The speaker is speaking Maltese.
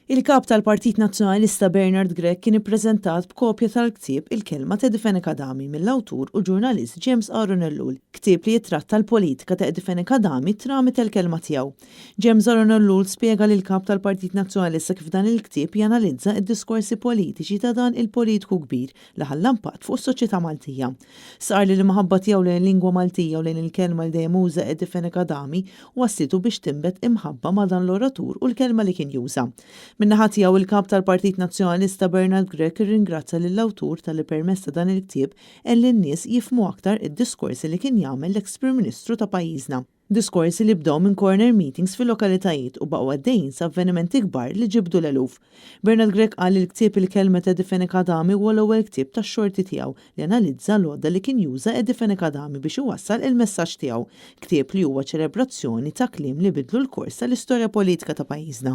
Il-Kap tal-Partit Nazzjonalista Bernard Grech kien ippreżentat b'kopja tal-ktieb Il-Kelma t'Eddie Fenech Adami mill-awtur u ġurnalist James Aaron Ellul, ktieb li jittratta l-politika ta' Eddie Fenech Adami tramite l-kelma tiegħu. James Aaron Ellul spjega lill-Kap tal-Partit Nazzjonalista kif dan il-ktieb janalizza d-diskorsi politiċi ta' dan il-politiku kbir li ħalla impatt fuq is-soċjetà Maltija. Stqarr li l-imħabba tiegħu lejn il-lingwa Maltija u lejn il-kelma li dejjem uża Eddie Fenech Adami wasslitu biex tinbet imħabba ma' dan l-oratur u l-kelma li kien juża. Min-naħa tiegħu il-Kap tal-Partit Nazzjonalista Bernard Grech irringrazzja lill-awtur talli permezz ta' dan il-ktieb għen lin-nies jifhmu aktar id-diskorsi li kien jagħmel l-eks Prim Ministru ta' pajjiżna. Diskorsi li bdew minn corner meetings fil-lokalitajiet u baqgħu għaddejjin sa avvenimenti kbar li ġibdu l-eluf. Bernard Grech qal li l-ktieb Il-Kelma ta' Eddie Fenech Adami huwa l-ewwel ktieb tax-xorti tiegħu li analizza l-għodda li kien juża Eddie Fenech Adami biex iwassal il-messaġġ tiegħu. Ktieb li huwa ċelebrazzjoni ta' kliem li biddlu l-kors tal-istorja politika ta' pajjiżna.